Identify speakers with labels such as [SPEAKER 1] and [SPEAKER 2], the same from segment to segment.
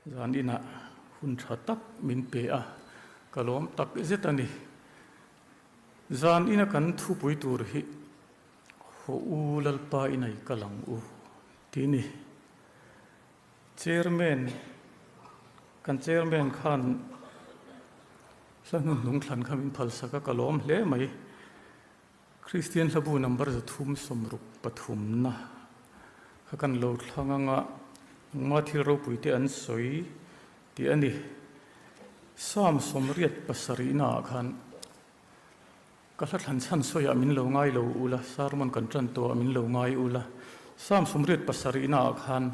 [SPEAKER 1] Zan inah hun tha tak min pe a, ka lawm tak zet a ni. Zan ina kan thupui tur hi Haw u Lalpa inai ka lang u tih ni. Chairman, kan Chairman khan hla hnuhnung thlan kha min phalsak a, ka lawm hle mai. Kristian hlabu number 363 na kha kan lo thlang anga engmah thil ropui te an sawi tih a ni. Psalm 87 naah khan ka hla thlan chhan sawiah min lo ngai lo ula, sermon kan tan tawhah min lo ngai ula. Psalm 87 naah khan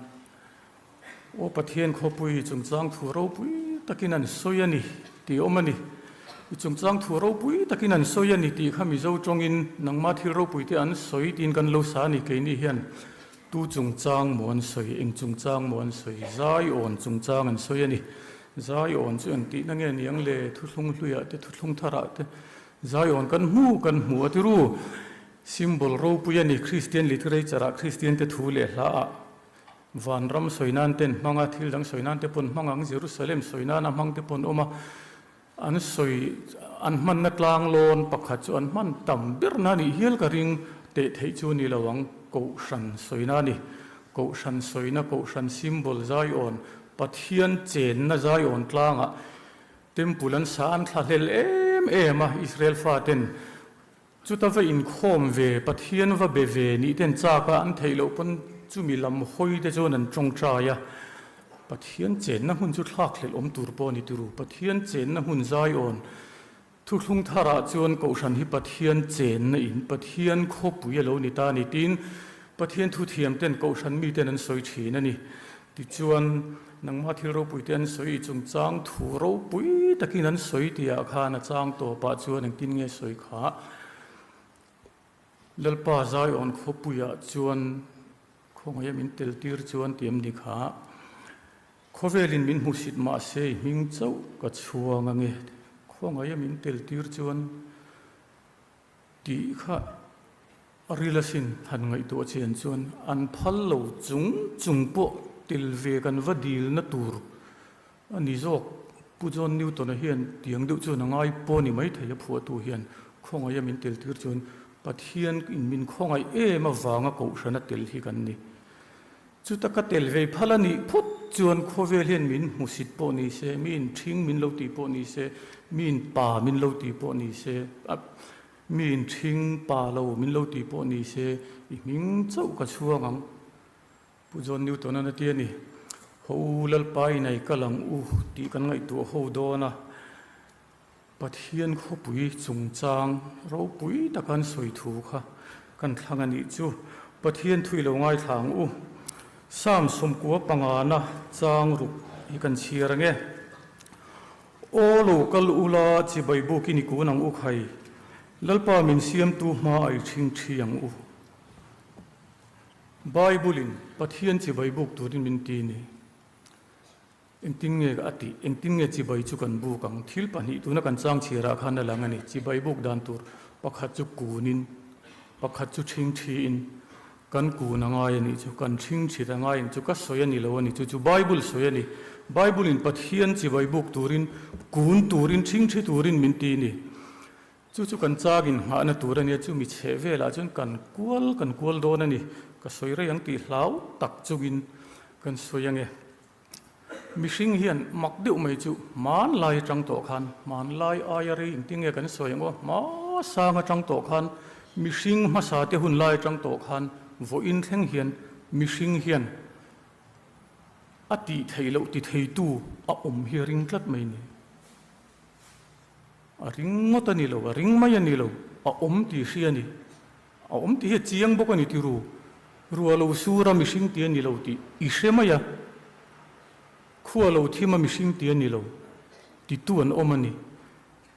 [SPEAKER 1] Aw Pathian khawpui chungchang thu ropui takin an sawi a ni tih awm a ni. I chungchang thu ropui takin an sawi a ni tih kha Mizo tawngin nangmah thil ropui te an sawi tiin kan lo sa a ni keini hian tu chungchang maw an sawi, eng chungchang maw an sawi, Zion chungchang an sawi a ni. Zion chu eng tihna nge niang le thuthlung hluiah te thuthlung tharah te Zion kan hmu kan hmu a ti ru. Symbol ropui a ni Kristian literature ah Kristian te thu leh hla ah Vanram sawi nan ten hmang a, thil dang sawi nan te pawn hmang ang, Jerusalem sawi nana hmang te pawn awm a, an sawi an hmanna tlang lawn pakhat chu an hman tam ber na nih hial ka ring teh theih chu ni lo ang, Kohhran sawi na a ni. Kohhran sawina, Kohhran symbol Zion, Pathian chenna Zion tlangah Temple an sa an thlahlel em em a, Israel faten Chuta va inkhawm ve, Pathian va be ve nih ten chak a, an theih loh pawn chumi lam hawi te chuan an tawngtai a. Pathian chenna hmun chu thlakhlelh awm tur pawh a ni turu. Pathian chenna hmun Zion thuthlung tharah chuan Kohhran hi Pathian chenna in, Pathian khawpui a lo ni ta a ni tiin Pathian thuthiam ten Kohhran miten an sawi thin a ni. Tichuan, nangmah thil ropui te an sawi i chungchang thu ropui takin an sawi tihah khan a chang tawpah chuan engtin nge sawi kha? Lalpa Zion khawpuiah chuan khawngaih a min tel tir chuan ti em ni kha? Khawvelin min hmusit mahse i hming chauh ka chhuang ange, khawngaih a min tel tir chuan tih kha A ril asin han ngaihtuah chian chuan an phal lo chung chung pawh tel ve kan va dilna tur a ni zawk. Pu John Newton-a hian tiang deuh chuan a ngai pawh a ni maithei a phuahtu hian khawngaih a min tel tir chuan Pathian in min khawngaih em avanga kohhran a tel hi kan ni. Chuta ka tel ve phal a nih phawt chuan khawvel hian min hmusit pawh ni se, miin ṭhing min lo tih pawh ni se, miin pa min lo tih pawh ni se, Mi in ṭhing pa lo min lo tih pawh ni se, i hming chauh ka chhuang ang. Pu John Newton-an a ti a ni. Haw u Lalpa in ei kal ang u tih kan ngaihtuah ho dawn a. Pathian khawpui chungchang ropui taka an sawi thu kha kan thlang a nih chu. Pathian thu i lo ngaithla ang u. Psalm 95na chang ruk hi kan chhiar ang e. Aw lo kal ula chibai buk i ni kun ang u khai, Lalpa min siamtu hma a i ṭhing ṭhi ang u. Bible in Pathian chibai buk turin min ti ni. Engtin nge a tih? Engtin nge chibai chu kan buk ang? Thil pahnih tuna kan chang chhiarah khan a lang a ni. Chibai buk dan tur pakhat chu kunin, pakhat chu ṭhing ṭhiin Kan kun a ngai a nih chu, kan ṭhing ṭhit a ngai ang chu, ka sawi a ni lo a ni chu, chu Bible sawi a ni. Bible in Pathian chibai buk turin, kun turin, ṭhing ṭhi turin min ti a ni. Chu chu kan chagin nghahna tur a nia, chu mi chheh velah chuan kan kual kan kual dawn a ni. Ka sawi rei ang tih hlau tak chungin kan sawi ang e. Mihring hian mak deuh mai chu hmanlai atang tawh khan, hmanlai aia rei engtin nge kan sawi ang aw, hmasang atang tawh khan, mihring hmasa te hun lai atang tawh khan vawiin thleng hian mihring hian a tih theih loh ti theitu a awm hi a ring tlat mai ni. A ring ngawt a ni lo, a ring mai a ni lo, a awm tih hria a ni. A awm tih hi a chiang bawk a ni ti ru. Rua lo sur a mihring ti a ni lo tih i hre mai a. Khua lo thim a mihring ti a ni lo titu an awm a ni.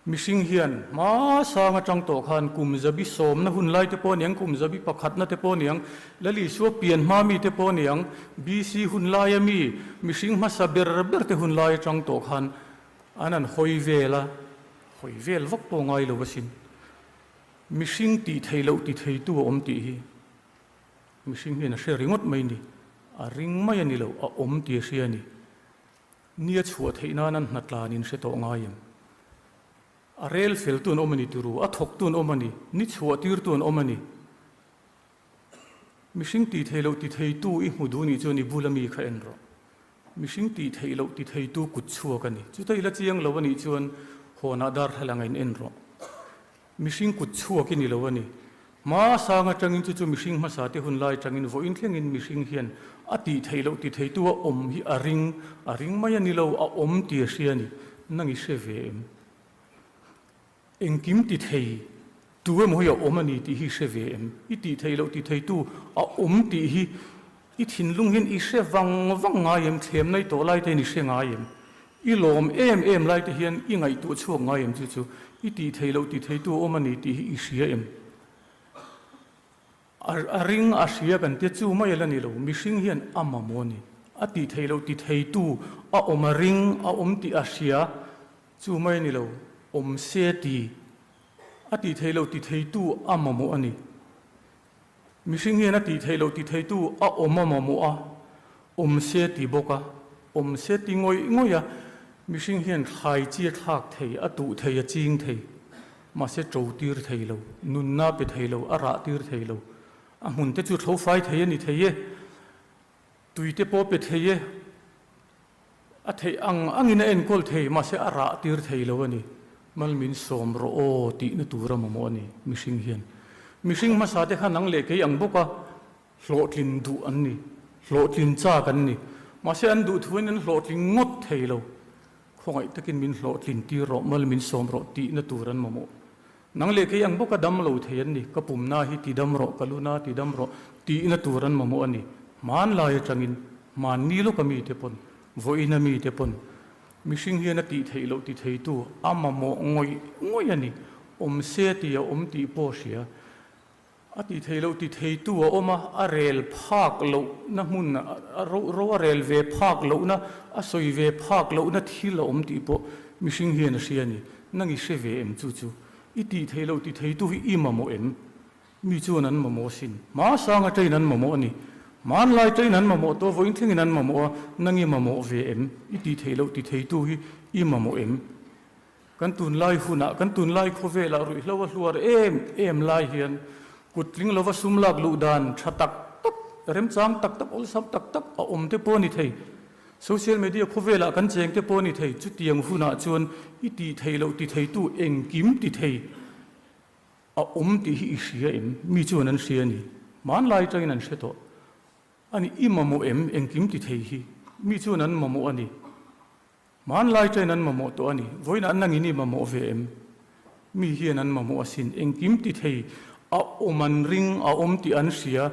[SPEAKER 1] Mihring hian hma sang atang tawh khan kum zabi sawmna hun lai te pawh a ni ang, kum zabi pakhatna te pawh a ni ang, Lalisua pian hma mi te pawh a ni ang, BC hun laia mi mihring hmasa ber ber te hun lai atang tawh khan an han hawi vel a, hawi vel vak pawh ngai lo asin. Mihring tih theih loh ti theitu a awm tih hi mihring hian a hre ringawt mai ni, a ring mai a ni lo, a awm tih a hria a ni. Nia chhuah theih nan an hnatlan in hre tawh ngai em? A rel feltu an awm a ni turu, a thawktu an awm a ni, ni chhuah tirtu an awm a ni. Mihring tih theih loh ti theitu i hmu duh nih chuan i bula mi kha en rawh. Mihring tih theih loh ti theitu kut chhuak a ni. Chuta i la chiang lo a nih chuan hawnah darthlalang a in en rawh. Mihring kut chhuak i ni lo a ni. Hma sang atangin chu chu mihring hmasa te hun lai atangin vawiin thlengin mihring hian a tih theih loh ti theitu a awm hi a ring, a ring mai a ni lo, a awm ti a hria a ni. Nang i hre ve em? Engkim ti thei tu emaw hi a awm a ni tih hi i hre ve em? I tih theih loh ti theitu a awm tih hi i thinlung hian i hre vang vang ngai em? Thlem nai tawh lai te hian i hre ngai em? I lawm em em lai te hian i ngaihtuah chhuak ngai em chu chu i tih theih loh ti theitu a awm a ni tih hi i hria em? A ring a hria kan tia chu mai a la ni lo, mihring hian a mamawh a ni. A tih theih loh ti theitu a awm a ring a awm tih a hria chu mai a ni lo, awm se ti a tih theih loh ti theitu a mamawh a ni. Mihring hian a tih theih loh ti theitu a awm a mamawh a, awm se ti bawk a, awm se ti ngawih ngawih a, mihring hian thlai chi a thlak thei, a tuh thei, a ching thei, mahse to tir thei lo, nunna pe thei lo, a rah tir thei lo, a hmun te chu thlo fai thei a ni thei e, tui te pawh pe thei e, a theih ang angin a enkawl thei, mahse a rah tir thei lo a ni. Mal min sawm rawh aw tihna tur a mamawh a ni mihring hian. Mihring hmasa te kha nang leh kei ang bawk a, hlawhtlin duh an ni, hlawhtlin chak an ni. Mahse an duh thuin an hlawhtling ngawt thei lo. Khawngaih takin min hlawhtlin tir rawh, mal min sawm rawh tihna tur an mamawh. Nang leh kei ang bawk a dam lo thei an ni, ka pumna hi ti dam rawh, ka luna ti dam rawh tihna tur an mamawh a ni. Hmanlai atangin, hmanni lawka mite pawn, vawiina mite pawn, mihring hian a tih theih loh ti theitu a mamawh ngawih ngawih a ni. Awm se tih a awm tih pawh hria. A tih theih loh ti theitu a awm a, a rel phak lohna hmun, a ro a rel ve phak lohna, a sawi ve phak lohna thil a awm tih pawh mihring hian a hria a ni. Nang i hre ve em chu chu? I tih theih loh ti theitu hi i mamawh em? Mi chuan an mamawh asin. Hmasang atangin an mamawh a ni. Hmanlai atangin an mamawh tawh, vawiin thlengin an mamawh a, nang i mamawh ve em? I tih theih loh ti theitu hi i mamawh em? Kan tunlai hunah, kan tunlai khawvelah ruihhlo a hluar em em lai hian kut tling lova sum lak luh dan tha tak tak, remchang tak tak, awlsam tak tak a awm te pawh a ni thei. Social media khawvelah kan cheng te pawh a ni thei. Chutiang hunah chuan i tih theih loh ti theitu engkim ti thei a awm tih hi i hria em? Mi chuan an hria a ni. Hmanlai atangin an hre tawh. A ni, i mamawh em? Engkim ti thei hi mi chuan an mamawh a ni. Hmanlai ṭain an mamawh tawh a ni. Vawiinah an nangin i mamawh ve em? Mi hian an mamawh asin. Engkim ti thei a awm an ring, a awm tih an hria.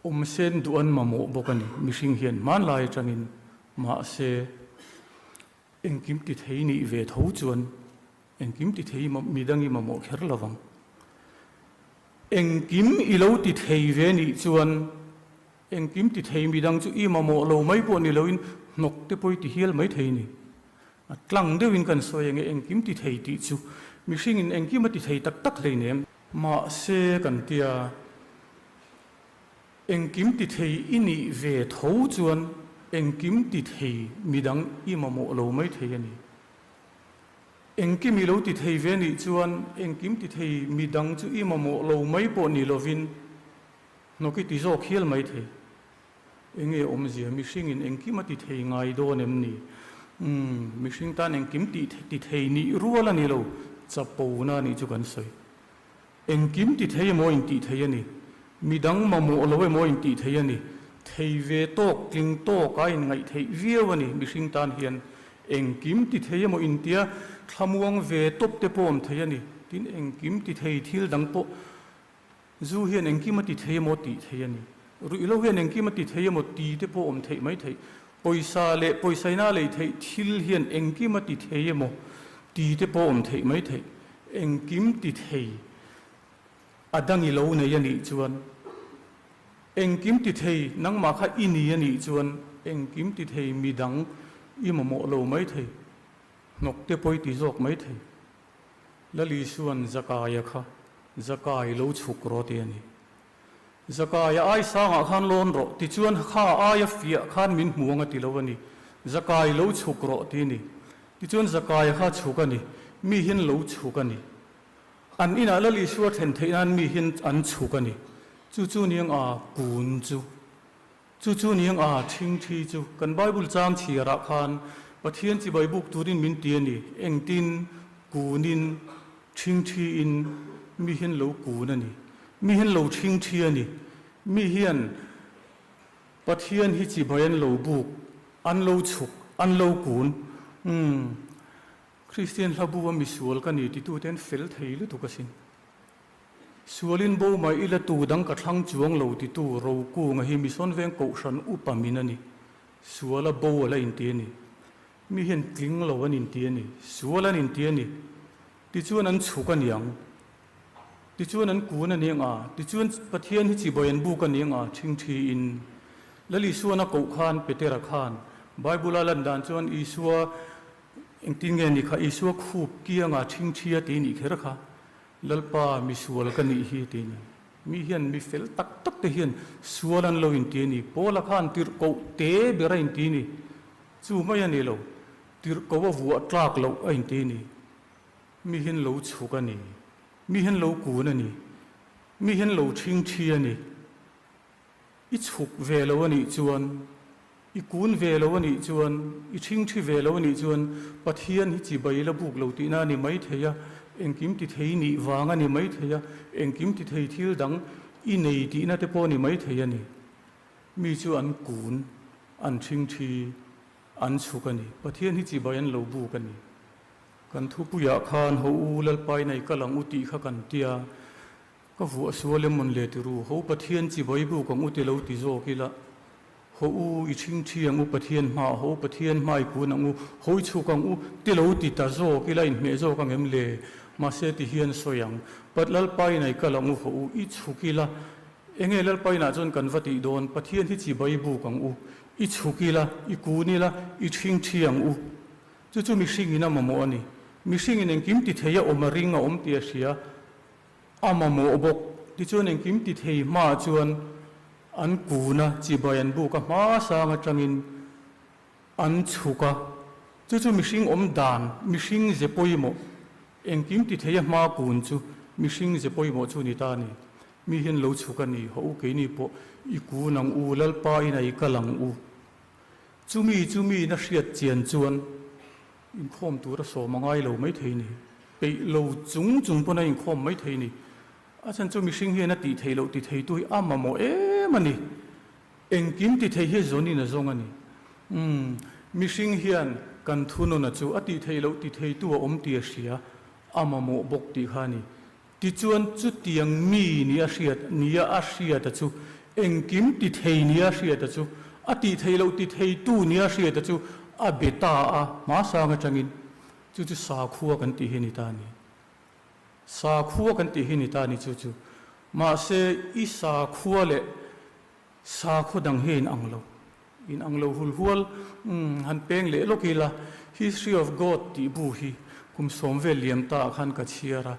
[SPEAKER 1] Awm sen duh an mamawh bawk a ni. Mihring hian hmanlai aṭangin mahse engkim ti thei nih ve tho chuan engkim ti thei midang i mamawh kher lo vang. Engkim i lo ti thei ve nih chuan Engkim ti thei midang chu i mamawh lo mai pawh ni loin hnawk te pawh i ti hial mai thei ni. A tlang deuhin kan sawi ange engkim ti thei tih chu mihringin engkim a ti thei tak tak hleinem. Mahse kan tia engkim ti thei i nih ve tho chuan engkim ti thei midang i mamawh lo mai thei a ni. Engkim i lo ti thei ve nih chuan engkim ti thei midang chu i mamawh lo mai pawh ni lovin Hnawk i ti zawk hial mai thei. Enge awmzia? Mihringin engkim a ti thei ngai dawn em ni? Umm, mihring tan engkim tih ti thei nih rual a ni lo, chapona nih chu kan sawi. Engkim ti thei emaw intih thei a ni. Midang mamawh lo emaw intih thei a ni. Thei ve tawk, tling tawk a inngaih theih viau a ni mihring tan hian. Engkim ti thei emaw intia thlamuang ve tawp te pawh awm thei a ni. Tin, engkim ti thei thil dang pawh Zu hian engkim a ti thei emaw tih thei a ni. Ruihhlo hian engkim a ti thei emaw ti te pawh awm theih mai theih. Pawisa leh pawisaina lei theih thil hian engkim a ti thei emaw ti te pawh awm theih mai theih. Engkim ti thei a dang i lo nei a nih chuan, engkim ti thei nangmah kha i ni a nih chuan engkim ti thei midang i mamawh lo mai thei. Hnawk te pawh i ti zawk mai thei. Lal Isua'n Zakaia kha Zakai lo chhuk rawh ti a ni. Zakaia ai sangah khan lawn rawh, tichuan kha aia fiah khan min hmu ang a ti lo a ni. Zakai lo chhuk rawh ti ni. Tichuan Zakaia kha chhuk a ni. Mi hian lo chhuk a ni. An inah Lal Isua thlen theih nan mi hian an chhuk a ni. Chu chu niang a kun chu. Chu chu niang a thingthi chu. Kan Bible chang chhiarah khan Pathian chibai buk turin min ti a ni. Engtin? Kunin, thingthiin mi hian lo kun a ni. Mi hian lo thingthi a ni. Mi hian Pathian hi chibai an lo buk, an lo chhuk, an lo kun. Umm. Kristian hlabu a misual ka ni titute an fel thei lutuk asin. Sualin bo mai ila tu dang ka thlang chuang lo titu Rokunga hi Mission Veng Kohhran upa min a ni. Suala bo a la inti a ni. Mi hian tling lo an inti a ni. Sual an inti a ni. Tichuan an chhuk a niang. Tichuan an kun a niang a. Tichuan Pathian hi chibai an buk a niang a, thingthi in. Lal Isuan a koh khan Petera khan Bible a lan dan chuan Isua Engtin nge ni kha Isua khup kianga thingthia ti nih kher kha Lalpa mi sual ka nih hi ti ni. Mi hian mi fel tak tak te hian sual an lo inti a ni. Paula khan tirhkoh te ber a inti ni. Chu mai a ni lo, tirhkoh a vuah tlak loh a inti ni. Mi hian lo chhuk a ni. Mi hian lo kun a ni. Mi hian lo thingthi a ni. I chhuk ve lo a nih chuan, i kun ve lo a nih chuan, i thingthi ve lo a nih chuan Pathian hi chibai la buk lo tihna a ni mai thei a, engkim ti thei nih vang a ni mai thei a, engkim ti thei thil dang i nei tihna te pawh a ni mai thei a ni. Mi chu an kun, an thingthi, an chhuk a ni. Pathian hi chibai an lo buk a ni. Kan thupuiah khan ho u Lalpa in ei kal ang u tih kha kan tia. Ka vuah sual em mawn le ti ru, ho Pathian chi bai buk ang u ti lo ti zawk ila, ho u i thingthi ang u Pathian hmaah, ho Pathian hma i kun ang u, ho i chhuk ang u ti lo ti ta zawk ila inhmeh zawk ang em le? Mahse ti hian sawi ang, Pat Lalpa in ai kal ang u, ho u i chhuk ila, enge Lalpa inah chuan kan va tih dawn, Pathian hi chi bai buk ang u, i chhuk ila, i kun ila, i thingthi ang u. Chu chu mihringin a mamawh a ni. Mihringin engkim ti thei a awm a ring a awm tih a hria. A mamawh bawk. Tichuan engkim ti thei hmaah chuan an kun a, chibai an buk a, hma sang atangin an chhuk a. Chu chu mihring awm dan, mihring ze pawimawh, engkim ti thei a hma kun chu mihring ze pawimawh chu ni ta a ni. Mi hian lo chhuk a ni, haw u keini pawh i kun ang u, Lalpa in a i kal ang u. Chumi chumi na hriat chian chuan inkhawm tur a sawm a ngai lo mai thei ni. Peih lo chung chung pawn a inkhawm mai thei ni. A chhan chu mihring hian a tih theih loh ti thei tu hi a mamawh em a ni. Engkim ti thei hi zawnin a zawng a ni. Umm, mihring hian kan thununa chu a tih theih loh ti thei tu a awm tih a hria, a mamawh bawk tih kha a ni. Tichuan chutiang mi nia hriat nia a hriata chu, engkim ti thei nia hriata chu, a tih theih loh ti theitu nia hriata chu a be ta a, hmasang atangin chu chu sakhua kan tih hi a ni ta a ni. Sakhua kan tih hi a ni ta a ni chu chu. Mahse i sakhua leh sakhaw dang hi a inang lo. Inang lo hul hual, umm, han peng leh lawk ila, History of God tih bu hi kum sawm vel liam ta ah khan ka chhiar a,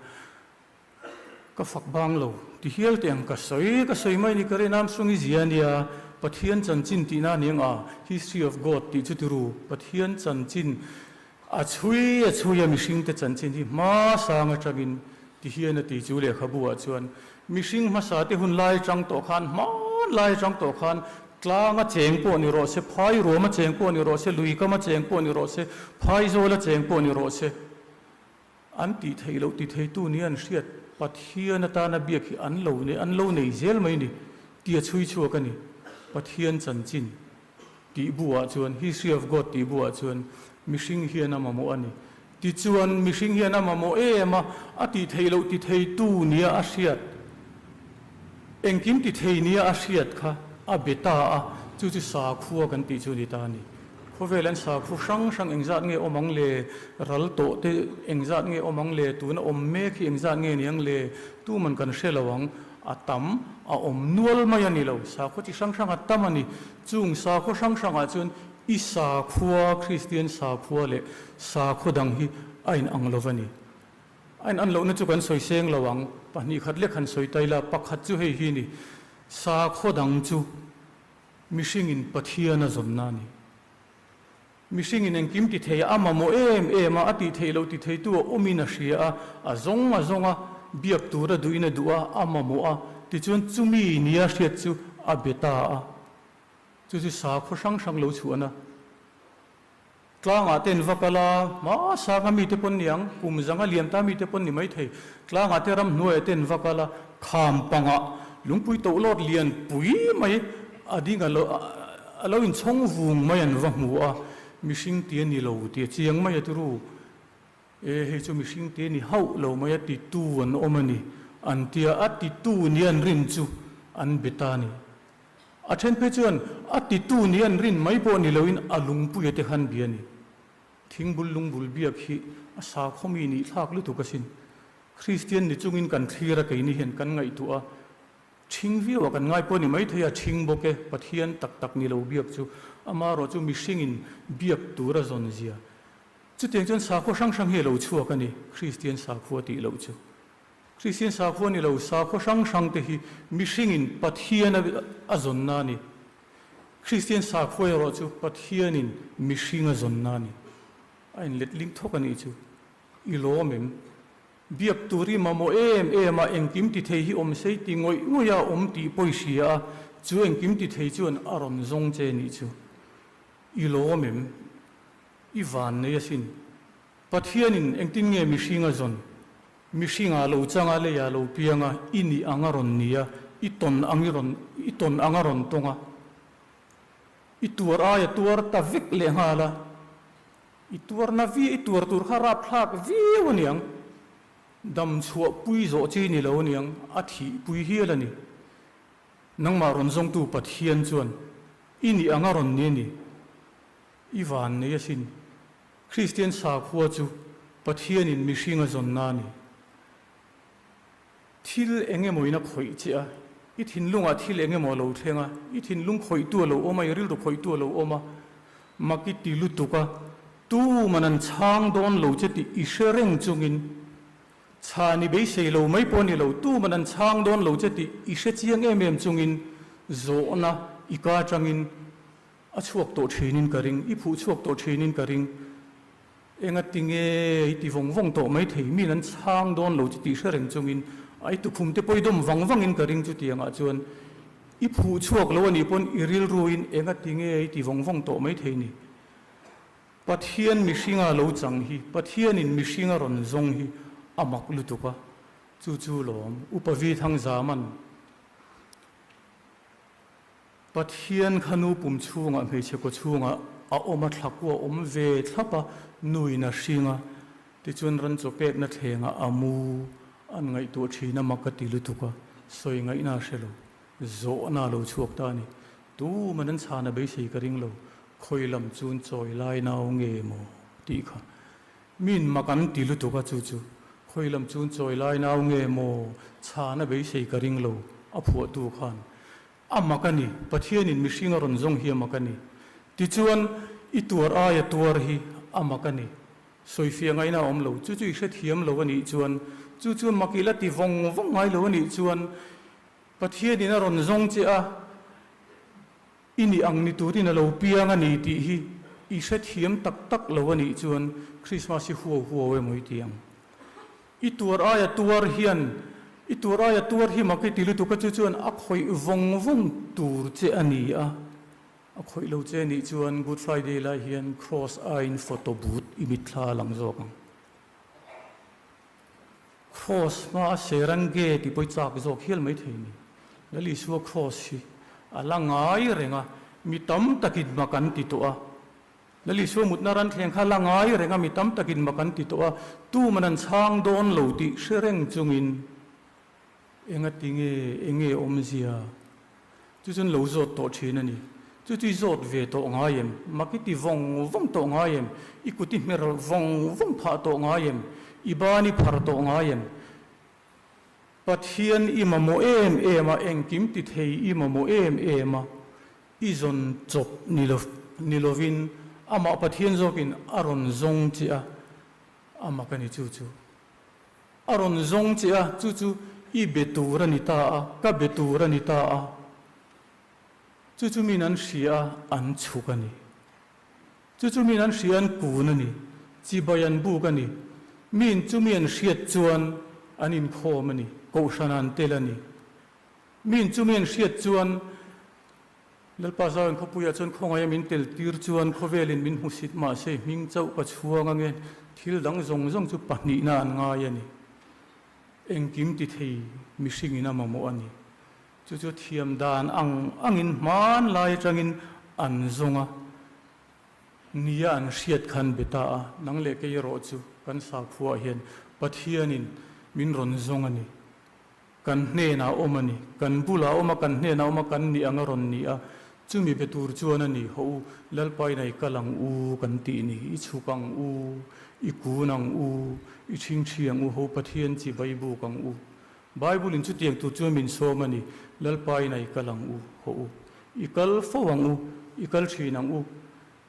[SPEAKER 1] ka fak bang lo ti hial teh ang ka sawi ka sawi mai ni ka rin Armstrong i zia ania, Pathian chanchin tihna a ni ang a, History of God tih chu ti ru, Pathian chanchin a chhui a chhui a mihringte chanchin hi hma sang atangin ti hian a ti chu lehkhabu ah chuan mihring hmasa te hun lai atang tawh khan hman lai atang tawh khan tlang a cheng pawh ni rawh se, phai ruam a cheng pawh ni rawh se, lui kam a cheng pawh ni rawh se, phai zawl a cheng pawh ni rawh se an tih theih loh ti theitu nia an hriat Pathian atana biak hi an lo nei an lo nei zel mai ni ti a chhui chhuak a ni Pathian chanchin. Tih buah chuan, History of God tih buah chuan mihring hian a mamawh a ni. Tichuan, mihring hian a mamawh em a, a tih theih loh ti theitu nia a hriat, engkim ti thei nia a hriat kha a be ta a, chu chu sakhua kan tih chu a ni ta a ni. Khawvel an sakhu hrang hrang engzat nge awm ang le, ral tawh te engzat nge awm ang le, tuna awm mek hi engzat nge ni ang le, tuman kan hre lo ang, a tam, a awm nual mai a ni lo, sakhaw chi hrang hrang a tam a ni. Chung sakhaw hrang hrangah chuan i sakhua, Kristian sakhua leh sakhaw dang hi a inang lo va ni. A inan lohna chu kan sawi seng lo ang, pahnih khat lek han sawi ta ila, pakhat chu hei hi ni, sakhaw dang chu mihringin Pathian a zawnna a ni. Mihringin engkim ti thei a mamawh em em a, a tih theih loh ti theitu a awmin a hria a, a zawng a zawng a, biak tur a duhin a duh a, a mamawh a, tichuan chumi nia hriat chu a be ta a. Chu chu sakhaw hrang hrang lo chhuahna tlangah te an va kal a, hmasanga mite pawn ni ang, kum zanga liam ta mite pawn ni maithei, tlangah te ramhnuaiah te an va kal a, kham pangah lungpui tohlawt lian pui mai a ding a lo a lo inchhawng vung mai an va hmu a, mihring ti a ni lo tih a chiang mai a turu. E, hei chu mihring ti a ni hauh lo mai a titu an awm a ni an tia, a titu nia an rin chu an be ta a ni. A then phei chuan a titu nia an rin mai pawh ni loin a lungpuia te khan bia a ni. Thingbul lungbul biak hi a sakhawmi nih thlak lutuk asin. Kristian ni chungin kan thlir a keini hian kan ngaihtuah a, ṭhing viau a kan ngai pawh ni maithei a ṭhing bawk e, Pathian tak tak ni lo biak chu amaherawh chu mihringin biak tur a zawn zia. Chutiang chuan sakhua hrang hrang hi a lo chhuak a ni, Kristian sakhua tih loh chu. Kristian sakhua ni lo sakhua hrang hrang te hi mihringin Pathian a zawnna a ni. Kristian sakhua erawh chu Pathianin mihring a zawnna a ni. A inletling thawk a nih chu. I lawm em? Biak tur i mamawh em em a, engkim ti thei hi awm sei ti ngawih ngawih a awm tih pawh i hria a, chu engkim ti thei chuan a rawn zawng che nih chu. I lawm em? I van nei asin. Pathianin engtin nge mihring a zawn? Mihringah lo chang a, leiah lo piang a, i nih ang a rawn ni a, i tawn ang i rawn, i tawn ang a rawn tawng a. I tuar aia tuar ta vek leh nghal a. I tuarna vi, i tuar tur kha rapthlak viau a niang. Dam chhuah pui zawh chi ni lo a niang, a thih pui hial a ni. Nangmah rawn zawngtu Pathian chuan i nih ang a rawn ni a ni. I van nei asin. Kristian sakhua chu Pathianin mihring a zawnna a ni. Thil eng emaw in a khawih che a, i thinlungah thil eng emaw a lo thleng a, i thinlung khawihtu a lo awm a, i rilru khawihtu a lo awm a, mak i ti lutuk a, tuman an chhang dawn lo che tih i hre reng chungin, chhan i beisei lo mai pawh a ni lo, tuman an chhang dawn lo che tih i hre chiang em em chungin zawhna i ka atangin a chhuak tawh thinin ka ring, i phuh chhuak tawh thinin ka ring. Enga tinge i ti vawng vawng tawh mai thei, min an chhang dawn lo chu tih hre reng chungin a i tukhum te pawh i dawm vang vangin ka ring chutiangah chuan i phuh chhuak lo a nih pawn i rilruin enga tinge i ti vawng vawng tawh mai thei ni. Pathian mihringa lo chang hi, Pathianin mihringa rawn zawng hi a mak lutuk a, chu chu lawm Upa Vi Thangzaman. Pathian kha nu pum chhungah hmeichhe kaw chhungah a awm a, thlakua awm ve thlap a, nuin a hring a, tichuan ran chaw pekna thlengah a mu an ngaihtuah thin a, mak a ti lutuk a, sawi ngaihna a hre lo, zawhna a lo chhuak ta a ni. Tuman an chhan a beisei ka ring lo, khawi lam chun chawi lai nau nge maw tih kha. Min mak an ti lutuk a, chu chu khawi lam chun chawi lai nau nge maw chhan a beisei ka ring lo, a phuahtu khan A mak a ni, Pathianin mihring a rawn zawng hi a mak a ni. Tichuan, i tuar aia tuar hi a mak a ni. Sawifiah ngaihna a awm lo. Chu chu i hrethiam lo a nih chuan, chu chu mak i la ti vawng vawng ngai lo a nih chuan, Pathianin a rawn zawng che a, i nih ang ni turin a lo piang a ni tih hi i hrethiam tak tak lo a nih chuan, Krismas hi huau huau emaw i ti ang. I tuar aia tuar hian i tuar aia tuar hi mak i ti lutuk a, chu chuan a khawih vawng vawng tur che a ni a. A khawih lo che nih chuan Good Friday lai hian Cross aiin photo booth i mitthla a lang zawk ang. Cross hma a ser an ge tih pawh i chak zawk hial mai thei ni. Lal Isua Cross hi a la ngai reng a, mi tam takin mak an ti tawh a. Lal Isua mutna ran thleng kha la ngai reng a, mi tam takin mak an ti tawh a, tuman an chhang dawn lo tih hre reng chungin enga ti nge, enge awmzia? Chu chuan lo zawt tawh thin a ni. Chu chu i zawt ve tawh ngai em? Mak i ti vawng vawng tawh ngai em? I kut i hmer vawng vawng phah tawh ngai em? I ban i phar tawh ngai em? Pathian i mamawh em em a, engkim ti thei i mamawh em em a, i zawn chawp ni lo ni lovin amah Pathian zawkin a rawn zawng che a, a mak a ni chu chu. A rawn zawng che a, chu chu i be tur a ni ta a, ka be tur a ni ta a, chu chu min an hria a, an chhuk a ni. Chu chu miin an hria an kun a ni, chibai an buk a ni. Miin chumi an hriat chuan an inkhawm a ni, kohhran an tel a ni. Miin chumi an hriat chuan Lalpa Zion khawpuiah chuan khawngaih a min tel tir chuan khawvelin min hmusit mahse hming chauh ka chhuang ange, thil dang zawng zawng chu pahnihna an ngai a ni. Engkim ti thei mihringin a mamawh a ni. Chu chu thiam dan ang angin hmanlai atangin an zawng a, nia an hriat khan be ta a, nang leh kei erawh chu kan sakhuaah hian Pathianin min rawn zawng a ni. Kan hnenah awm a ni. Kan bulah awm a, kan hnenah awm a, kan nih ang a rawn ni a. Chumi be tur chuan a ni, Hawh u, Lalpa in a i kal ang u kan tih ni, i chhuk ang u, i kun ang u, i ṭhingṭhi ang u, ho Pathian chi Baibuk ang u. Bible in chutiang tur chuan min sawm a ni, Lalpa in a i kal ang u, hawh u. I kal fo ang u, i kal thin ang u.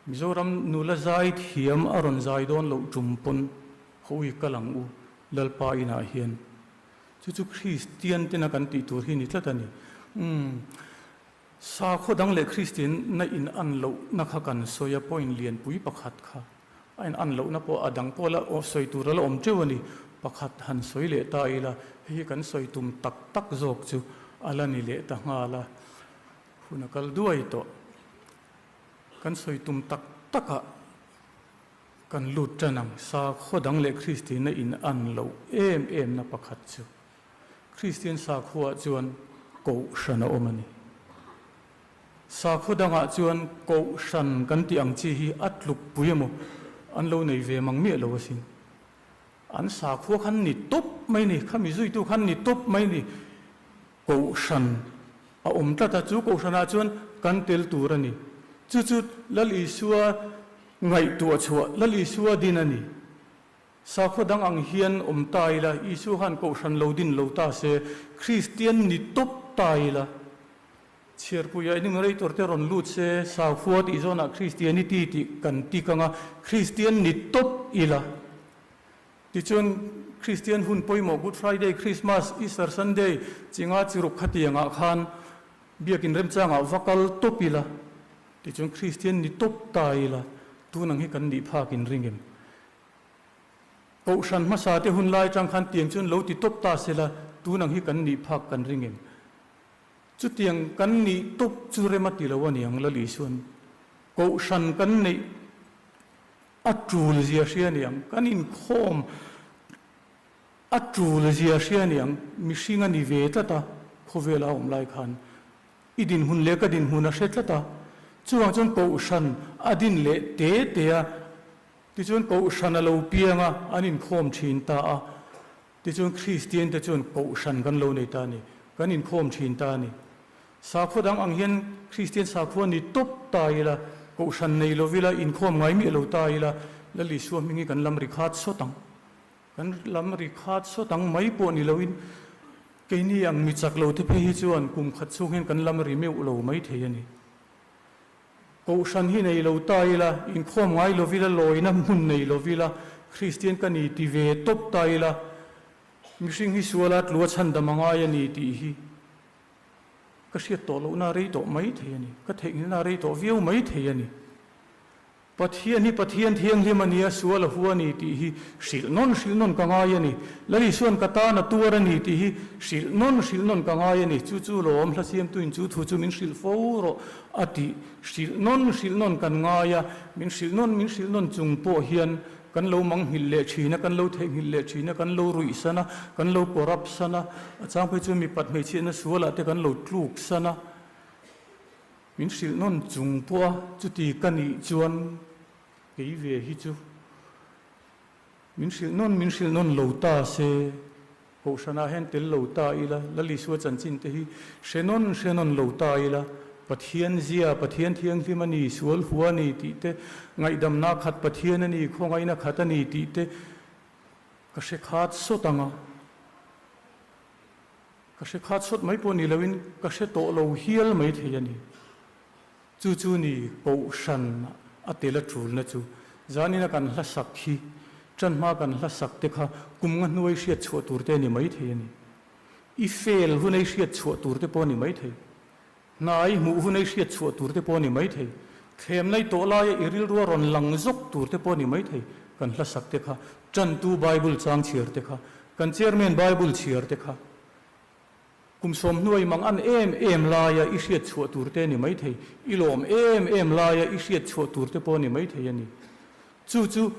[SPEAKER 1] Mizoram nula zai thiam a rawn zai dawn loh tum pawn, hawh u i kal ang u, Lalpa inah hian. Chu chu Kristian tena kan tih tur hi ni tlat a ni. Umm, sakhaw dang leh Kristian na in an lohna kha kan sawi a, point lianpui pakhat kha. A in an lohna pawh a dang pawh la sawi tur a la awm teuh a ni. Pakhat han sawi leh ta ila, hei hi kan sawi tum tak tak zawk chu a la ni leh ta nghal a, hun a kal duai tawh. Kan sawi tum tak takah kan lut tan ang. Sakhaw dang leh Kristianna in an loh em em na pakhat chu Kristian sakhuaah chuan kohhran a awm a ni. Sakhaw dangah chuan kohhran kan tih ang chi hi a tlukpui emaw an lo nei ve mang miah lo asin. An sakhua khan ni tawp mai ni, khami zuitu khan ni tawp mai ni. Kohhran a awm tlat a, chu kohhranah chuan kan tel tur a ni. Chu chu Lal Isua ngaihtuah chhuah, Lal Isua din a ni. Sakhaw dang ang hian awm ta ila, Isua khan kohhran lo din lo ta se, Kristian ni tawp ta ila, Chhiarpuia enumerator te rawn lut se, sakhua tih zawnah Christianity tih kan tik anga, Kristian ni tawp ila. Tichuan, Kristian hun pawimawh Good Friday, Christmas, Easter Sunday chinga chiruk khatiangah khan biakin remchangah va kal tawp ila. Tichuan, Kristian ni tawp ta ila, tun ang hi kan nih phak inring em? Kohhran hmasa te hun lai atang khan tiang chuan lo ti tawp ta sela, tun ang hi kan nih phak kan ring em? Chutiang kan nih tawp chu rem a ti lo a niang Lal Isuan. Kohhran kan neih a tul zia hria a niang, kan inkhawm a tul zia hria a niang, mihring a ni ve tlat a, khawvela a awm lai khan i dinhmun leh ka dinhmun a hre tlat a, chuvang chuan kohhran a din leh te te a, tichuan kohhran a lo piang a, an inkhawm thin ta a. Tichuan Kristiante chuan kohhran kan lo nei ta a ni, kan inkhawm thin ta a ni. Sakhua dang ang hian Kristian sakhua ni tawp ta ila, kohhran nei lo ila, inkhawm ngai miah lo ta ila, Lal Isua hming hi kan lam ri khat sawt ang. Kan lam ri khat sawt ang mai pawh ni loin keini ang mi chak lo te phei hi chuan kum khat chhung hian kan lam ri meuh lo mai thei a ni. Kohhran hi nei lo ta ila, inkhawm ngai lo ila, lawina hmun nei lo ila, Kristian ka ni ti ve tawp ta ila, mihring hi suala tlua chhandam a ngai a ni tih hi ka hriat tawh lohna rei tawh mai thei a ni, ka theihnghilhna rei tawh viau mai thei a ni. Pathian hi Pathian thianghlim a nia, sual a hua a ni tih hi hrilh nawn hrilh nawn ka ngai a ni. Lal Isuan ka tan a tuar a ni tih hi hrilh nawn hrilh nawn ka ngai a ni. Chu chu lawm hla siamtuin chu thu chu min hrilh fo rawh a tih hrilh nawn hrilh nawn kan ngai a. Min hrilh nawn min hrilh nawn chung pawh hian kan lo manghilh leh thin a, kan lo theihnghilh leh thin a, kan lo ruih san a, kan lo corrupt san a, a chang phei chu mipat hmeichhiatna sualah te kan lo tluk san a. Min hrilh nawn chung pawh a, chuti ka nih chuan kei ve hi chu min hrilh nawn min hrilh nawn lo ta se, Kohhranah hian tel lo ta ila, Lal Isua chanchin te hi hre nawn hre nawn lo ta ila, Pathian zia, Pathian thianghlim a ni, sual hua a ni tih te, ngaihdamna khat Pathian a ni, khawngaihna khat a ni tih te ka hre khat sawt ang a. Ka hre khat sawt mai pawh ni loin ka hre tawh lo hial mai thei a ni. Chu chu ni Kohhran a tel a tulna chu. Zanina kan hla sak hi, ṭan hma kan hla sak te kha kum nga hnuai hriat chhuah tur te a ni mai thei a ni. I fel hun ei hriat chhuah tur te pawh a ni mai thei. Hnai hmuh hun ei hriat chhuah tur te pawh a ni mai thei. Thlem lai tawh laia i rilrua rawn lang zawk tur te pawh a ni maithei, kan hlasak te kha, tantu Bible chang chhiar te kha, kan chairman Bible chhiar te kha. Kum sawmhnuai mang an em em laia i hriat chhuah tur te a ni maithei, i lawm em em laia i hriat chhuah tur te pawh a ni maithei a ni. Chu chu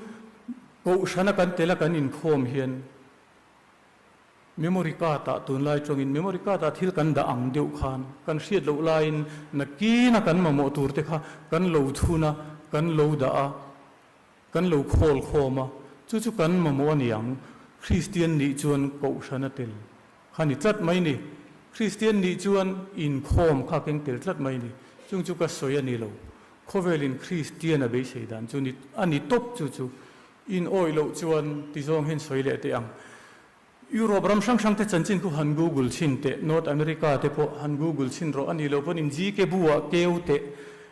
[SPEAKER 1] Kohhrana kan tel a kan inkhawm hian memory card ah tunlai tawngin memory card ah thil kan dah ang deuh khan kan hriat loh laiin nakina kan mamawh tur te kha kan lo thun a, kan lo dah a, kan lo khawl khawm a, chu chu kan mamawh a ni ang. Kristian nih chuan Kohhrana tel Kha ni tlat mai ni. Kristian nih chuan inkhawm kha keng tel tlat mai ni. Chung chu ka sawi a ni lo. Khawvelin Kristian a beisei dan chu ni a ni tawp chu chu. In awih loh chuan ti zawng hian sawi leh teh ang. Europe ram hrang hrang te chanchin khu han google chhin teh, North America te pawh han google chhin rawh a ni lo pawn in GK bu ah keu teh,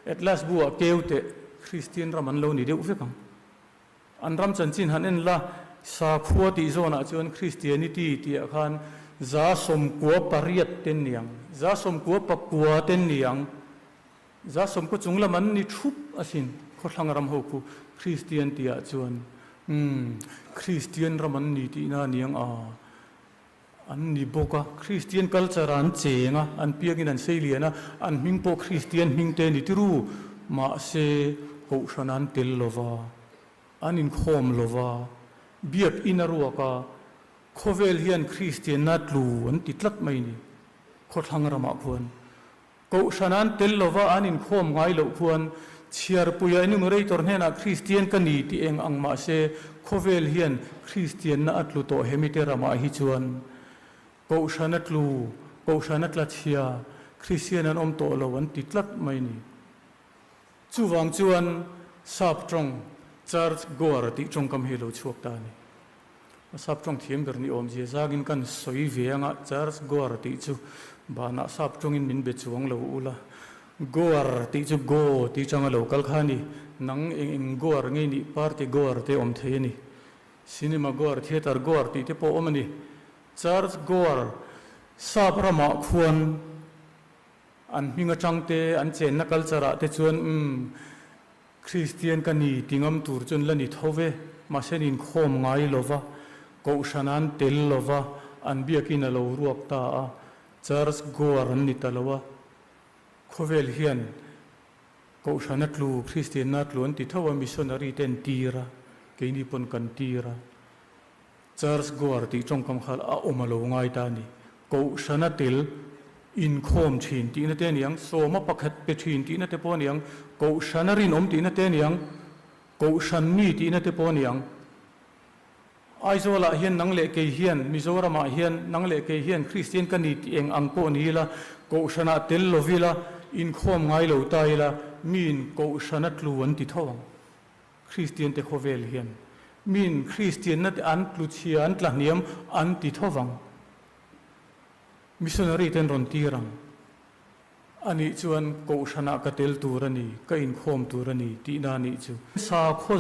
[SPEAKER 1] Atlas bu ah keu teh, Kristian ram an lo ni deuh vek ang. An ram chanchin han en la, sakhua tih zawnah chuan Christianity tihah khan 98 ten niang, 99 ten niang, 90 chung lam an ni thup asin khawthlang ram ho khu Christian tihah chuan umm Christian ram an ni tihna aniang a, an ni bawk a, Christian culture ah an cheng a, an piangin an sei lian a, an hming pawh Christian hming te a ni tiru, mahse Kohhran an tel lo va, an inkhawm lo va, biak in a ruak a, khawvel hian Christianna tlu an ti tlat mai ni, khawthlang ramah khuan. Kohhran an tel lo va, an inkhawm ngai loh khuan chhiarpuia enumerator hnenah Kristian ka ni tih eng ang mah se, khawvel hian Kristianna a tlu tawh hemite ramah hi chuan Kohhran a tlu, Kohhran a tla chhia, Kristian an awm tawh lo an ti tlat mai ni. Chuvang chuan Sap tawng Church Goer tih tawngkam hi a lo chhuak ta a ni. A sap tawng thiam ber ni awmzia zangin kan sawi ve anga Church Goer tih chu banah sap tawngin min be chuang lo ula. Goer tih chu go tih changa lo kal kha a ni. Nang eng eng Goer ngei nih party Goer te awm thei a ni. Cinema Goer, Theatre Goer tih te pawh awm a ni. Church Goer sap ramah khuan an hming atang te an chenna culture ah te chuan umm Kristian ka ni ti ngam tur chuan la ni tho ve, mahse an inkhawm ngai lo va, Kohhran an tel lo va, an biakin a lo ruak ta a, Church goer an ni ta lo a, khawvel hian Kohhran a tlu, Kristianna a tlu an ti tho a, missionary te an tir a, keini pawn kan tir a, Church goer tih tawngkam kha a awm a lo ngai ta a ni. Kohhran a tel inkhawm thin tihna te a ni ang, sawma pakhat pe thin tihna te pawh a ni ang, Kohhran a rinawm tihna te a ni ang, Kohhran mi tihna te pawh a ni ang. Aizawlah hian nang leh kei hian, Mizoramah hian nang leh kei hian Kristian ka ni tih eng ang pawh ni ila, Kohhranah tel lo ila, inkhawm ngai lo ta ila, miin Kohhran a tlu an ti tho ang. Kristian te khawvel hian miin Kristianna te an tlu chhia, an tla hniam an ti tho vang. Missionary te an rawn tir ang. Anih chuan Kohhranah ka tel tur a ni, ka inkhawm tur a ni tihna anih chu. Sakhaw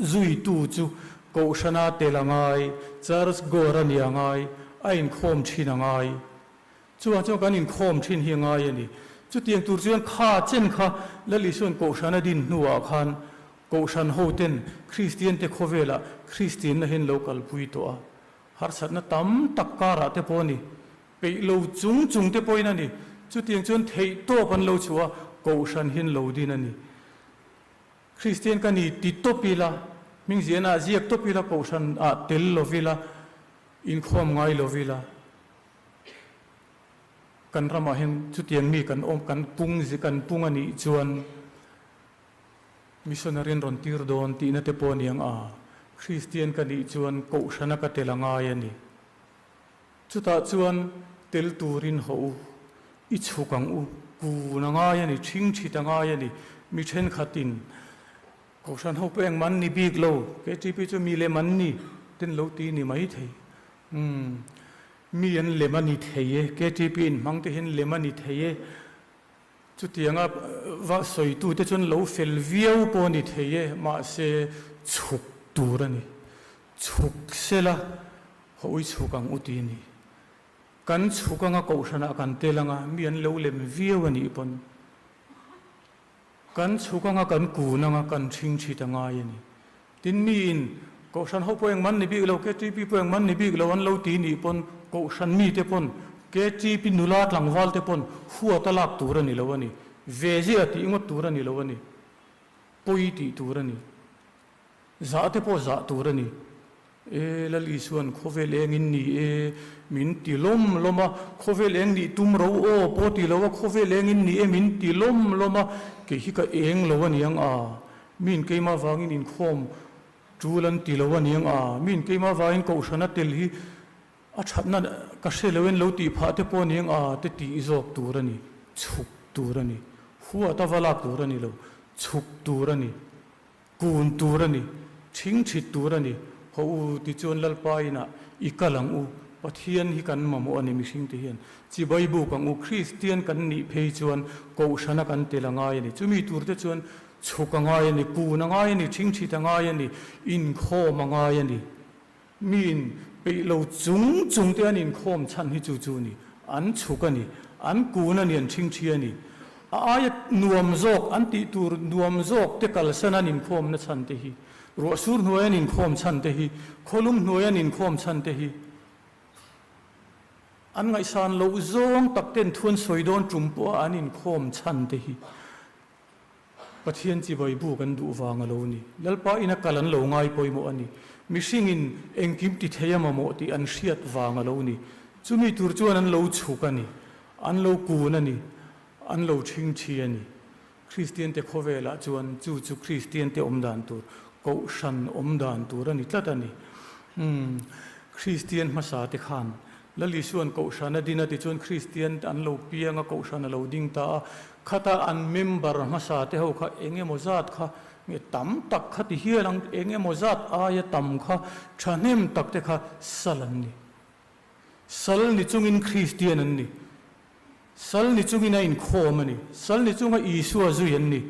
[SPEAKER 1] zuitu chu Kohhrana tel a ngai, Church goer a ni a ngai, a inkhawm thin a ngai. Chuvang chuan kan inkhawm thin hi a ngai a ni. Chutiang tur chuan kha chen kha Lal Isua'n Kohhran a din hnuah khan Kohhran hoten Kristiante khawvelah Kristianna hian lo kalpui tawh a. Harsatna tam tak karah te pawh a ni. Peih lo chung chung te pawhin a ni. Chutiang chuan theih tawp an lo chhuah a, Kohhran hian lo din a ni. Kristian ka ni ti tawp ila, hmingziahna ah ziak tawp ila, Kohhran ah tel lo ila, inkhawm ngai lo ila, Kan ramah hian chutiang mi kan awm, kan pung kan pung a nih chuan missionary an rawn tir dawn tihna te pawh a ni ang a, Kristian ka nih chuan Kohhrana ka tel a ngai a ni. Chutah chuan tel turin haw u, i chhuk ang u, kun a ngai a ni, ṭhingṭhit a ngai a ni, mi ṭhenkhatin Kohhran ho pawh engmah an ni bik lo, KTP chu mi lem an ni ten lo ti ni maithei. Umm, mi an lem a ni thei e, KTP in hmang te hian lem a ni thei e, chutianga va sawitu te chuan lo fel viau pawh a ni thei e, mahse chhuk tur a ni, chhuk sela hawi chhuk ang u ti a ni. Kan chhuk anga kohhranah kan tel anga mi an lo lem viau a nih pawn. Kan chhuk anga kan kun anga kan ṭhingṭhit a ngai a ni. Tin, miin Kohhran ho pawh engman ni bik lo, KTP pawh engman ni bik lo an lo ti nih pawn Kohhran mite pawn, KTP nula tlangval te pawn huat a lak tur a ni lo a ni. Ve ziah tih ngawt tur a ni lo a ni. Pawi tih tur a ni. Zah te pawh zah tur a ni. E, Lal Isuan khawvel eng in ni e, min ti lawm lawm a, khawvel eng nih tum ro aw pawh ti lo a, khawvel eng in ni e min ti lawm lawm a, kei hi ka eng lo a niang a, min keimah vangin inkhawm tul an ti lo a niang a, min keimah vangin kohhrana tel hi a thatna ka hre lo in lo tih phah te pawh a niang a te tih zawk tur a ni, chhuk tur a ni, huat a va lak tur a ni lo, chhuk tur a ni. Kun tur a ni, ṭhingṭhit tur a ni. Haw u, tichuan Lalpa inah i kal ang u. Pathian hi kan mamawh a ni mihringte hian. Chibai buk ang u, Kristian kan nih phei chuan Kohhrana kan tel a ngai a ni. Chumi turte chuan chhuk a ngai a ni, kun a ngai a ni, ṭhingṭhit a ngai a ni, inkhawm a ngai a ni. Miin peih lo chung chungte an inkhawm chhan hi chu chu ni. An chhuk a ni. An kun a ni, an ṭhingṭhi a ni. A aia nuam zawk, an tih tur nuam zawk te kalsan an inkhawmna chhan te hi, ruahsur hnuai an inkhawm chhan te hi, khawlum hnuai an inkhawm chhan te hi, an ngaihsan loh zawng tak ten thu an sawi dawn tum pawha an inkhawm chhan te hi Pathian chibai bu kan duh vang a lo ni. Lalpa ina kal an lo ngai pawimawh a ni. Mihringin engkim ti thei a mamawh tih an hriat vang a lo ni. Chumi tur chuan an lo chhuk a ni. An lo kun a ni. An lo ṭhingṭhi a ni. Kristiante khawvelah chuan chu chu Kristiante awm dan tur, Kohhran awm dan tur a ni tlat a ni. Umm, Kristian hmasa te khan Lal Isua'n Kohhran a din a tichuan Kristian an lo piang a, Kohhran a lo ding ta a, khata an member hmasa te ho kha eng emaw zat kha nge tam tak kha ti hial ang, eng emaw zat aia tam kha thahnem tak te kha sal an ni. Sal ni chungin Kristian an ni. Sal ni chungin a inkhawm a ni. Sal ni chunga Isua zui an ni.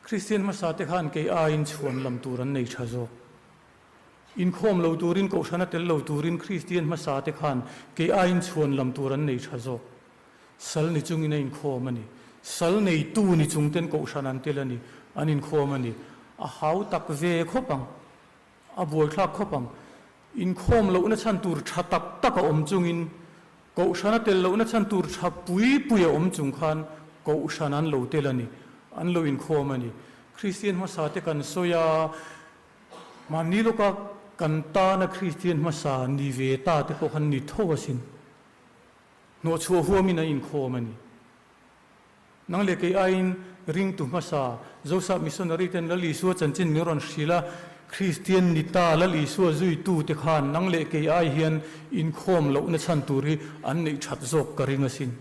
[SPEAKER 1] Kristian hmasa te khan kei aiin chhuan lam tur an nei tha zawk. Inkhawm lo turin, Kohhrana tel lo turin Kristian hmasa te khan kei aiin chhuan lam tur an nei tha zawk. Sal ni chungin a inkhawm a ni. Sal neitu ni chung ten Kohhran an tel a ni, an inkhawm a ni. A hau tak ve khawp ang. A buaithlak khawp ang. Inkhawm lohna chhan tur tha tak tak a awm chungin, Kohhrana tel lohna chhan tur tha pui pui a awm chung khan Kohhran an lo tel a ni, an lo inkhawm a ni. Kristian hmasa te kan sawi a. Mahni lawka kan tana Kristian hmasa ni ve ta te pawh khan ni tho asin. Hnawhchhuah huamin an inkhawm a ni. Nang leh kei aiin ringtu hmasa Zosap Missionary ten Lal Isua chanchin min rawn hrilh a, Kristian ni ta Lal Isua zuitu te khan nang leh kei ai hian inkhawm lohna chhan tur hi an neih that zawk ka ring asin.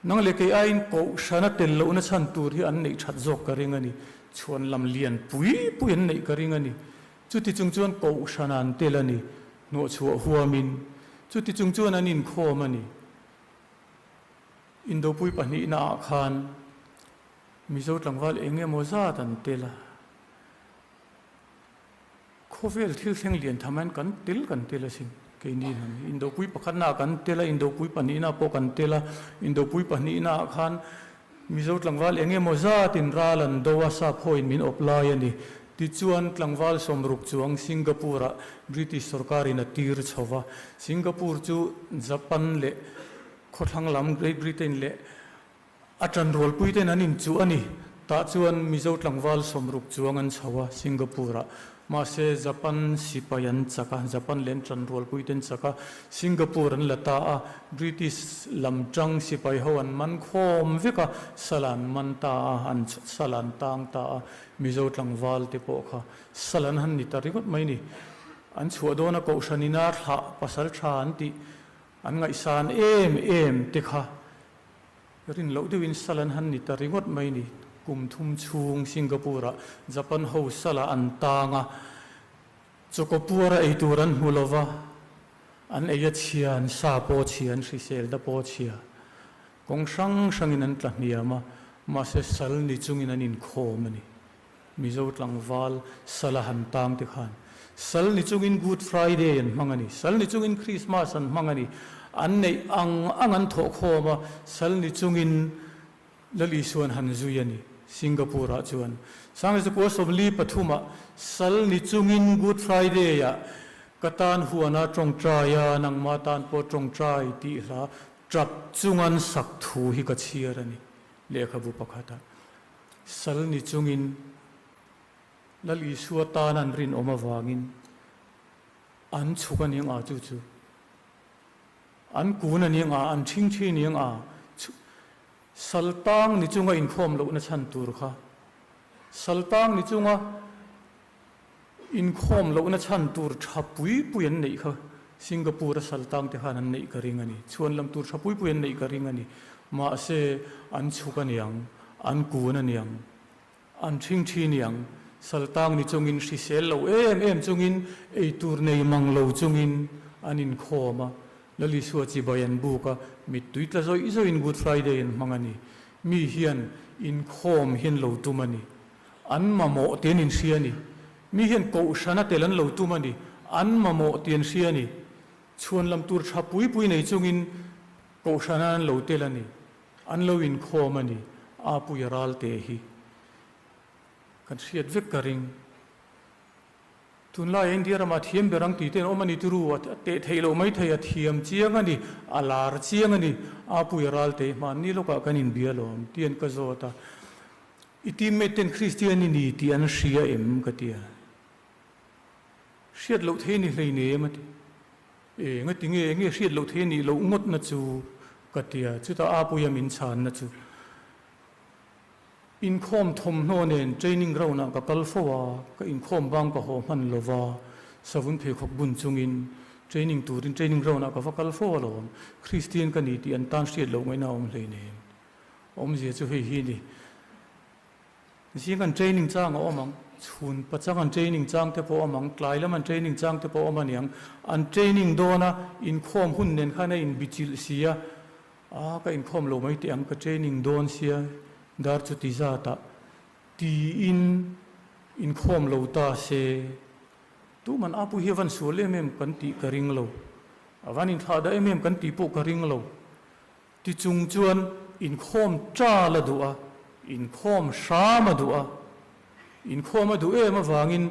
[SPEAKER 1] Nang leh kei aiin Kohhrana tel lohna chhan tur hi an neih that zawk ka ring a ni. Chhuan lam lian pui pui an neih ka ring a ni. Chuti chung chuan Kohhrana an tel a ni, hnawhchhuah huamin. Chuti chung chuan an inkhawm a ni. Indopui pahnihnaah khan Mizo tlangval eng emaw zat an tel a. Khawvel thil thleng lian tham hian kan tel kan tel asin. Keini hnam hi Indopui pakhatnaah kan tel a, Indopui pahnihnaah pawh kan tel a. Indopui pahnihnaah khan Mizo tlangval eng emaw zatin ral an do a, sap hawiin min awp lai a ni. Tichuan tlangval sawmruk chuang Singapore-ah British sorkarin a tir chho va. Singapore chu Japan leh khawthlang lam Great Britain leh A ṭanrualpui ten an inchuh a ni. Tah chuan Mizo tlangval sawmruk chuang an chho a, Singapore-ah. Mahse, Japan sipai an chak a, Japan leh an ṭanrualpui ten chak a, Singapore an la ta a, British lam ṭang sipai ho an man khawm vek a, sal an man ta a, an sal an tang ta a, Mizo tlangval te pawh kha sal an han ni ta ringawt mai ni. An chhuah dawn a Kohhran ina thlah pasal ṭha an tih an ngaihsan em em te kha Rin loh deuhin sal an han ni ta ringawt mai ni. Kum thum chhung Singapore-ah Japan ho salah an tang a, chawkawpuara ei tur an hmu lo va, an ei a chhia, an sa pawh a chhia, an hrisel da pawh a chhia. Kawng hrang hrangin an tla hniam a, mahse sal ni chungin an inkhawm a ni. Mizo tlangval sal a han tang te khan sal ni chungin Good Friday an hmang a ni, sal ni chungin Christmas an hmang a ni. An neih ang ang an thawh khawm a, sal ni chungin Lal Isuan han zui a ni. Singapore ah chuan. 1943 ah sal ni chungin Good Friday ah ka tan huana tawngtai a, nangma tan pawh tawngtai tih hla tap chungan sak thu hi ka chhiar a ni, lehkhabu pakhat ah. Sal ni chungin Lal Isua tan an rinawm avangin an chhuk a ning a chu chu. An kun a ning a, an ṭhingṭhi ning a, sal tang ni chunga inkhawm lohna chhan tur kha. Sal tang ni chunga inkhawm lohna chhan tur ṭha pui pui an neih kha Singapore a sal tang te khan an neih ka ring a ni. Chhuan lam tur ṭha pui pui an neih ka ring a ni. Mahse, an chhuk a niang, an kun a niang. An ṭhingṭhi niang, saltang ni chungin hrisel lo em em chungin eitur nei mang lo chungin an inkhawm a, Lal Isua chibai an buk a, mittui tla zawih zawihin Good Friday an hmang a ni. Mi hian inkhawm hian lo tum a ni. An mamawh tih an inhria a ni. Mi hian kohhrana tel an lo tum a ni. An mamawh tih an hria a ni. Chhuan lam tur ṭha pui pui nei chungin kohhrana an lo tel a ni. An lo inkhawm a ni, a puia ralte hi kan hriat vek ka ring. Tunlaia India ramah thiam ber ang tih te an awm a ni turu, a teh theih loh mai thei, a thiam chiang a ni, a lar chiang a ni, a puia ralte hmanni lawkah kan inbia lawm tian ka zawt a, I teammate ten Kristian i ni tih an hria em? ka ti a. Hriat loh thei a ni hleinem a ti. E, ngati nge, enge hriat loh thei a nih loh ngawtna chu ka ti a, chutah a puia min chhanna chu inkhawm thawmhnaw nen training ground ah ka kal fo a, ka inkhawm bang ka haw hman lo va, savun pheikhawk bun chungin training turin training ground ah ka va kal fo alawm, Kristian ka ni tih an tan hriat loh ngaihna a awm hleinem. Awmzia chu hei hi a ni. Zing an training chang a awm ang, chhun pachang an training chang te pawh a awm ang, tlai lam an training chang te pawh a awm a niang. An training dawn a, inkhawm hun nen khan a inbichilh si a, a ka inkhawm lo mai teh ang, ka training dawn sia, dar chu ti zat ah tiin inkhawm lo ta se, tuman a pu hi a van sual em em kan tih ka ring lo, a van inthlah dah em em kan tih pawh ka ring lo. Ti chung chuan inkhawm ṭal a duh a, inkhawm hram a duh a. Inkhawm a duh em avangin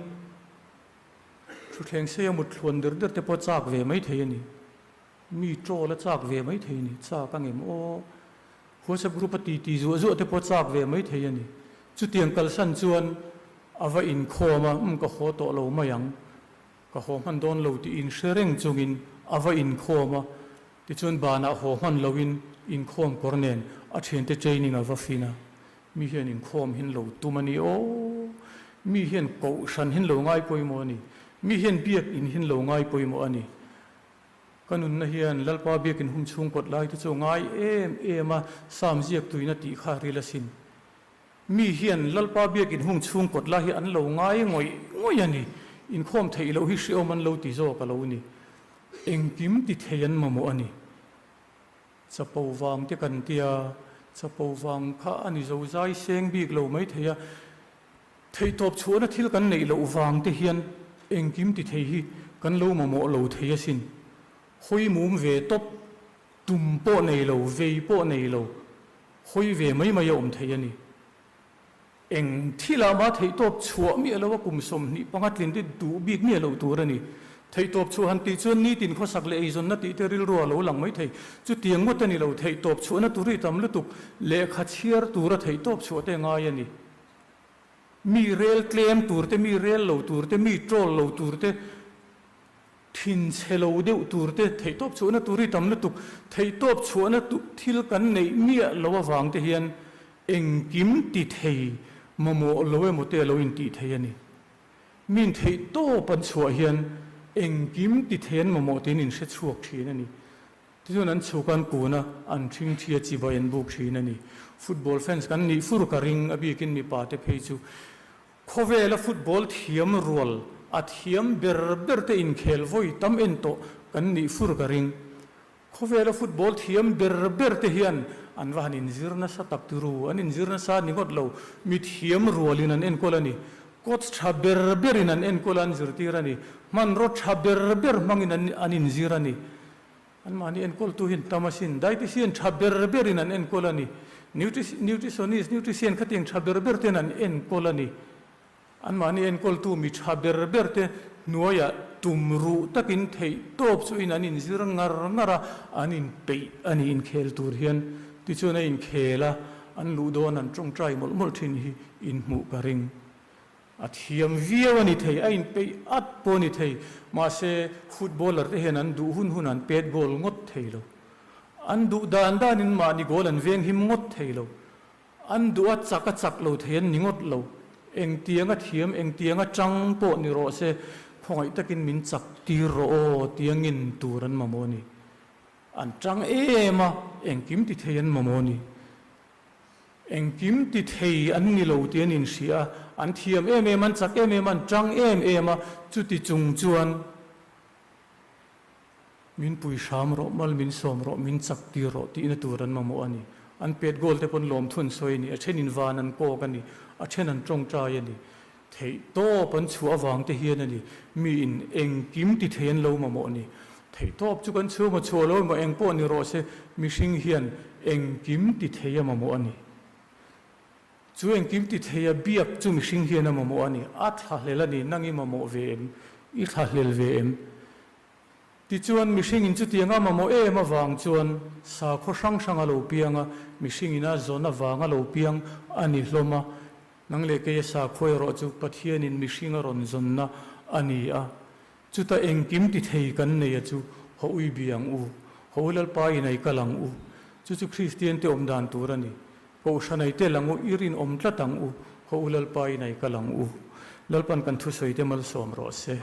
[SPEAKER 1] thutthleng seia mut thluan der der te pawh chak ve mai thei a ni. Mi ṭawl a chak ve mai thei a ni. Chak ang em aw? WhatsApp group a titi zuah zuah te pawh chak ve mai thei a ni. Chutiang kalsan chuan a va inkhawm a, umm ka haw tawh lo mai ang. Ka haw hman dawn lo tih inhre reng chungin a va inkhawm a, tichuan banah haw hman loin inkhawm kawr nen a thiante training a va fin a, mi hian inkhawm hin lo tum a ni aw, mi hian kohhran hin lo ngai pawimawh a ni, mi hian biakinn hin lo ngai pawimawh a ni. Ka nunna hian Lalpa biakinn hum chhung kawt lai te chu ngai em em a, Sam ziak tuina tih kha ril asin. Mi hian Lalpa biakin hung chhung kawt lai hi an lo ngai ngawih ngawih a ni. Inkhawm theih loh hi hrehawm an lo ti zawk a lo ni. Engkim ti thei an mamawh a ni. Chapo vang te kan tia, chapo vang kha a ni zo zai seng bik lo mai thei a. Theihtawp chhuahna thil kan neih loh vang te hian engkim ti thei hi kan lo mamawh lo thei asin. Hawi mum ve tawp, tum pawh nei lo, vei pawh nei lo. Hawi ve mai mai a awm thei a ni. Eng thilah mah theihtawp chhuah miah lo a kum 25 tlin te duh bik miah loh tur a ni. Theihtawp chhuah han tih chuan nitin khawsak leh eizawnna tih te rilru a lo lang mai thei. Chutiang ngawt a ni lo, theihtawp chhuahna tur hi tam lutuk, lehkha chhiar tura theihtawp chhuah te ngai a ni. Mi rel tlem tur te, mi rel lo tur te, mi troll lo tur te, Thinchhe lo deuh tur te, theihtawp chhuahna tur hi tam lutuk, theihtawp chhuahna thil kan neih miah lo avang te hian engkim ti thei mamawh lo emaw te a lo intih thei a ni. Min theihtawp an chhuah hian engkim ti thei an mamawh tiin in hre chhuak thin a ni. Tichuan an chhuk an kun a, an ṭhingṭhi a chibai an buk thin a ni. Football fans kan nih fur ka ring, a bikin mipa te phei chu Khawvela football thiam rual a thiam ber ber te inkhel vawi tam en tawh kan nih fur ka ring. Khawvela football thiam ber ber te hian an va han inzir nasa tak turu, an inzir nasa ni ngawt lo, mi thiam rualin an enkawl a ni. Coach tha ber berin an enkawl a, an zirtir a ni. Hmanraw tha ber ber hmangin an an inzir a ni. Anmahni enkawltu hian tam asin, dietitian tha ber berin an enkawl a ni. Nutritionist, nutritian khatiang tha ber ber ten an enkawl a ni. Anmahni enkawltu mi tha ber ber te hnuaiah tum ruh takin theih tawp chuin an inzir ngar ngar a, an inpeih a ni inkhel tur hian. Tichuan a inkhel a, an luh dawn an tawngtai mawlh mawlh thin hi inhmuh ka ring. A thiam viau a ni thei, a inpeih at pawh a ni thei, mahse footballer te hian an duh hun hun an pet goal ngawt thei lo. An duh dan danin mahni goal an venghim ngawt thei lo. An duh a chak a chak lo thei an ni ngawt lo. Engtianga thiam, engtianga chang pawh ni rawh se, khawngaih takin min chak tir rawh aw tiangin tur an mamawh a ni. An chang em a, engkim ti thei an mamawh a ni. Engkim ti thei an ni lo tih an inhria a, an thiam em em, an chak em em, an chang em em a, chuti chung chuan Min pui hram rawh, mal min sawm rawh, min chak tir rawh tihna tur an mamawh a ni. An pet goal te pawn lawmthu an sawi a ni, a thenin van an kawk a ni, a then an tawngtai a ni. Theih tawp an chhuah avang te hian a ni, miin engkim ti thei an lo mamawh a ni. Theih tawp chu kan chhuah maw chhuah lo emaw eng pawh ni rawh se, mihring hian engkim ti thei a mamawh a ni. Chu engkim ti thei a biak chu mihring hian a mamawh a ni. A thlahlel a ni, nang i mamawh ve em? I thlahlel ve em? Tichuan, mihringin chutianga mamawh em avang chuan sakhaw hrang hrang a lo piang a, mihringin a zawn avang a lo piang a ni hlawm a. Nang leh keia sakhua erawh chu Pathianin mihring a rawn zawnna a ni a. Chuta engkim ti thei kan nei a chu haw ui bi ang u, haw u Lalpa in ei kal ang u. Chu chu Kristiante awm dan tur a ni. Kohhran ei tel ang u, i rinawm tlat ang u, haw u Lalpa in ei kal ang u. Lalpan kan thusawite malsawm rawh se.